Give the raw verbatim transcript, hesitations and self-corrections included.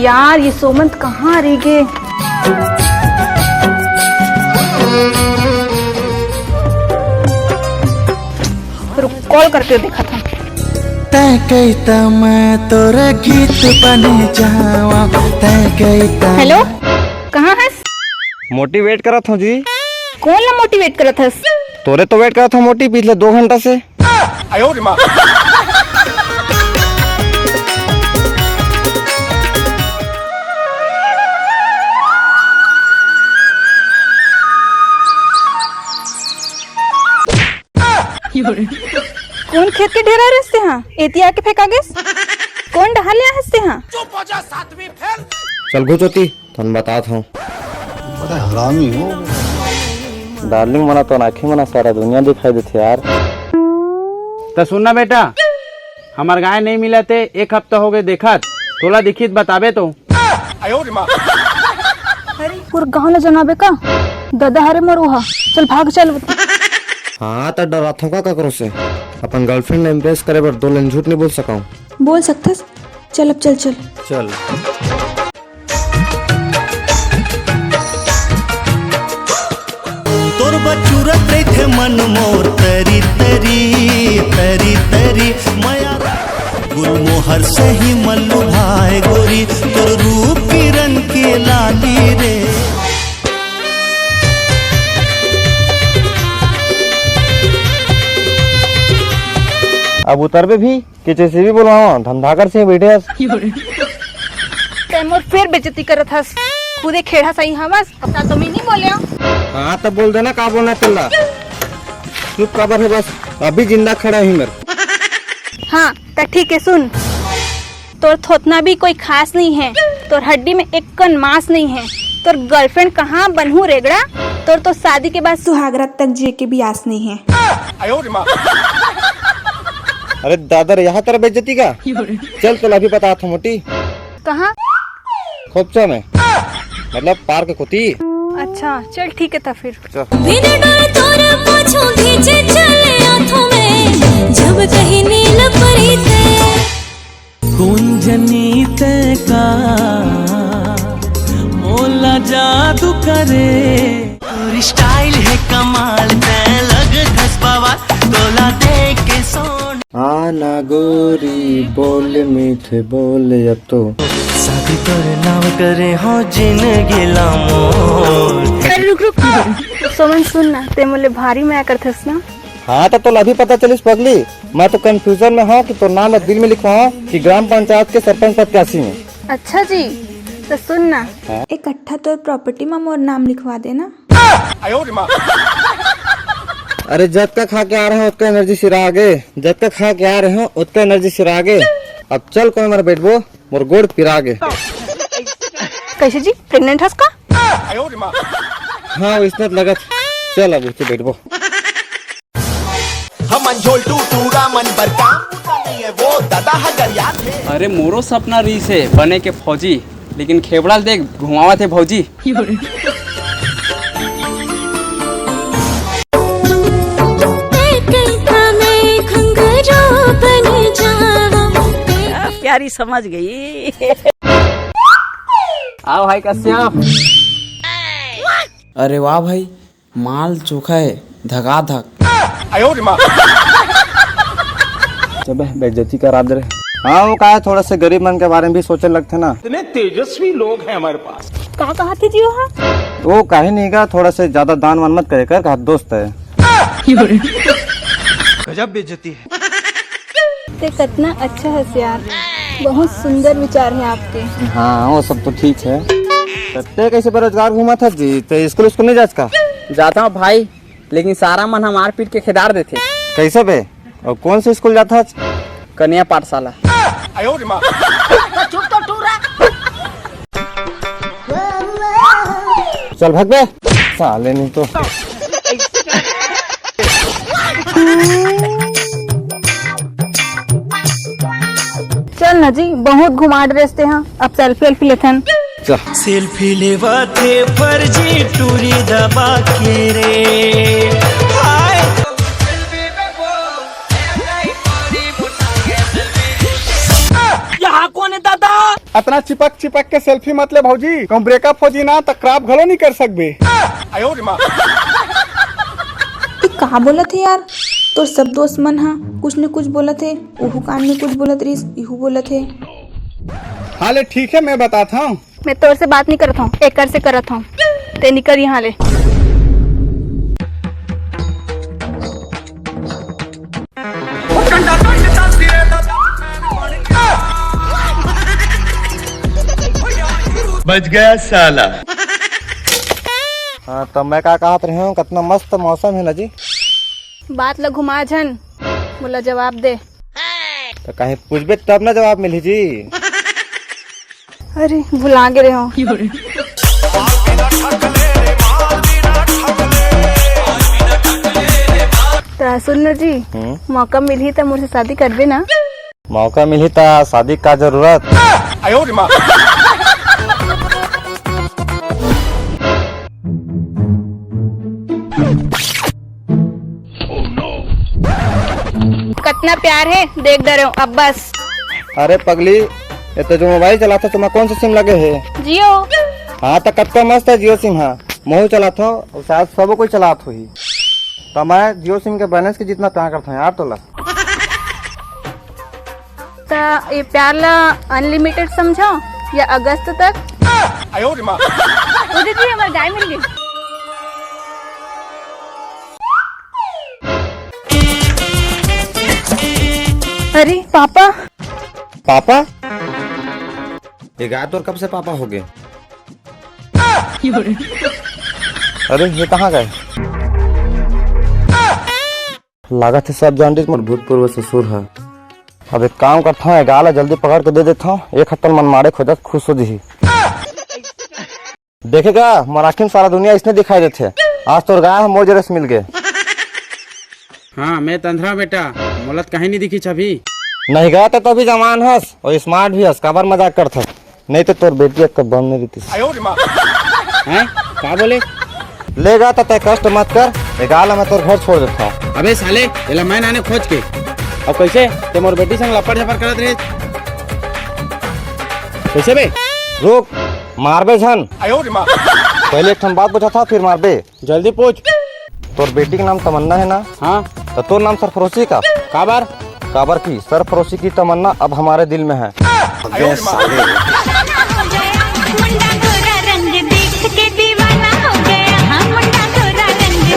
यार, ये सोमंत कहाँ रह गे? रुक, कॉल करके देखत हँव। तैं कहिता मैं तोर गीत बने जावा, तैं कहिता। हेलो, कहाँ हस? मोटिवेट करत हँव जी। कोन ला मोटिवेट करत हस? तोरे तो वेट करत हँव मोटी, पिछले दो घंटा से। कोन खेत के ढेरा रेहे हस तेंहा? एती आके फेंका गेस? कोन डहर ले आए हस तेंहा? चल घुचोती, तन बतात हँव। बड़ा हरामी हो। डार्लिंग, मना तो आँखी मना सारा दुनिया दिखाई देथे यार। त सुन ना बेटा, हमर गाय नइ मिलत हे, एक हफ्ता होगे देखत, तोला दिखही त बताबे तो। अरे, पूरा गांव ला जनाबे का? ददा हरे मोर ओहा। चल भाग चल। हाँ, त डराथों का ककरो से? अपन गर्लफ्रेंड ला इम्प्रेस करे बर दो लाइन झूठ नइ बोल सकँव। बोल सकथस। चल अब चल, चल। चल। तोर बचुरत रहिथे मन मोर तरी तरी, तरी तरी मया। गुलमोहर सही मल्लू भाई गोरी, तोर रूप किरण के लाली रे। अब उतरबे भी? के जेसीबी बोलवावा, धमधाकड़ से बैठे हस। तैं मोर फेर बेइज्जती करत हस। पूरे खेड़ा सही हवस, अपना तो मैं नहीं बोले। हाँ, तब बोल देना का बोलना तेला। चुप काबर हे बस, अभी जिंदा खड़ा ही मेरे। हाँ, त ठीक है, सुन। तोर थोथना भी कोई खास नहीं है, तोर हड्डी में एक कन मांस नहीं है। तोर गर्लफ्रेंड कहाँ बनहू रेगड़ा? तोर तो शादी के बाद सुहागरात तक जिए के भी आस नहीं है। अरे दादा रे, यहाँ तेरा बेइज्जती का? चल, तो अभी बतात हँव मोटी। कहाँ? खोपचा में, मतलब पार्क कोती। अच्छा, चल ठीक है त फिर। चल। बिन डर तोर पाछू खींचे चले आथों में, जब कहीं नील परी ते। कोन जनी तैं का मोला जादू करे। तोर स्टाइल हे कमाल, तैं लगथस बवाल, तोला देख के सोन। हाँ ना गोरी, बोल मीठे बोल अब तो। शादी तोर नाम करे हो जिंदगी ला मोर। अरे रुक, रुक, रुक। सोमन, सुन ना, तैं मोले भारी मया करथस ना? हाँ, त तोला अभी पता चलिस पगली। मैं तो कन्फ्यूजन में हँव कि तोर नाम ला दिल में लिखवाऊँ कि ग्राम पंचायत के सरपंच प्रत्याशी में। अच्छा जी, त सुन ना। हाँ। एक कट्ठा तोर प्रॉपर्टी में मोर नाम लिखवा देना। अरे, जतका खा के आ रहे हँव, ओतका एनर्जी सिरा गे। जतका खा के आ रहे हँव, ओतका एनर्जी सिरा गे। अब चल, कोई मर बैठबो, मोर गोड़ पिरा गे। कैसे जी, प्रेग्नेंट हस का? हाँ, वइसने त लगत। चल, अब उठे बैठबो। हमन झोलटू टूरा मन बर काम बुता नइ हे, वो ददा ह गरियाथे। अरे, मोरो सपना रहिस हे बने के फौजी, लेकिन खेबड़ा ल देख घुमावत हे भौजी। प्यारी समझ गई। आओ भाई कश्यप। अरे वाह भाई, माल चोखा हे, धकाधक। अबे, बेइज्जती करा दे रे। हाँ, वो का हे, थोड़ा से गरीब मन के बारे में भी सोचे लगथे ना। इतने तेजस्वी लोग हैं हमारे पास। का कहा थे जी वो? वो काहे नहीं का, थोड़ा से ज्यादा दान वान मत करे कर, कहा दोस्त है। गजब बेइज्जती है। ते कतना अच्छा हस यार, बहुत सुंदर विचार हे आपके। हाँ, वो सब तो ठीक है। त ते कैसे बेरोजगार घूमत हस जी? ते स्कूल, स्कूल नहीं जास का? जाता हूँ भाई, लेकिन सारा मन ह मारपीट के खेदार देथे। कैसे बे? और कौन से स्कूल जाता हस? कन्या पाठशाला। चुप तो टूरा। चल भाग बे, साले नहीं तो। चल ना जी, बहुत घुमा डरेस ते हा, अब सेल्फी वेल्फी लेथन। चल। सेल्फी लेवा थे फर्जी टूरी दबा के रे। हाय। यहाँ कौन है दादा? अतना चिपक चिपक के सेल्फी मत ले भौजी, कहूँ ब्रेकअप हो जी ना त क्रॉप घलो नहीं कर सकबे। ए, का बोलत हे यार? तोर सब दोस्त मन ह कुछ न कुछ बोलत हे, उहू कान में कुछ बोलत रहिस, इहू बोलत हे। हाँ ले ठीक है, मैं बताता हूँ। मैं तोर से बात नहीं करत हूँ, एकर से करत हूँ। ते निकल यहाँ ले। बच गया साला। हाँ, तो मैं का कहत रहे हूँ, कितना मस्त मौसम है ना जी। बात ल घुमा झन, मोला जवाब दे। तो कहीं पूछबे तब ना जवाब मिली जी। अरे, भुला गे रहे हो। त सुन न जी, हम्म? मौका मिलही त मोर से शादी करबे ना? मौका मिलही त शादी का जरूरत? कतना प्यार है, देख डरे हो अब बस। अरे पगली, ये तो जो मोबाइल चलाथो, तुम्हारा कौन सा सिम लगे है? जियो। हाँ, तो कतका मस्त है जियो सिम। हाँ, महू चलाथो, और शायद सबो कोई चलात होही। तो मैं जियो सिम के बैलेंस के जितना प्यार करता हूँ यार तोला। त ये प्यार ला अनलिमिटेड समझो या अगस्त तक? ओ दीदी, हमार गाय मिल गई। अरे पापा। पापा? ये गाय तोर कब से पापा हो गए? अरे ये कहाँ गए? लागत है सब जान डरिस मोर भूतपूर्व ससुर ह। अब एक काम करता हूँ, गाय ला जल्दी पकड़ के दे देता हूँ, एक हत्तन मन मारे खोजत खुश हो जही। देखेगा, मोर आँखी में सारा दुनिया इसने दिखाई देथे। आज तोर गाय ह मोर जरे से मिल गए। हाँ, मैं तंधरा बेटा, मोला त कहीं नहीं दिखी छवि। नहीं गा, त तभी जवान हस और स्मार्ट भी हस, काबर मजाक करथस? नहीं तो तोर बेटी एक बम नहीं देती। हैं? का बोले? ले गा, त तय कष्ट मत कर, ए गाय ला मैं तोर घर छोड़ देता हूँ। अबे साले, एला मैं नाने खोज के। अब कैसे? ते मोर बेटी संग लपड़ झपड़ करत रहे। कैसे बे? रुक, मारबे झन। पहले एक ठन बात पूछा था, फिर मारबे। जल्दी पूछ। तोर बेटी के नाम तमन्ना है ना? हाँ। तो तोर नाम सरफरोशी का? काबर? काबर की सरफरोशी की तमन्ना अब हमारे दिल में है। अबे साले।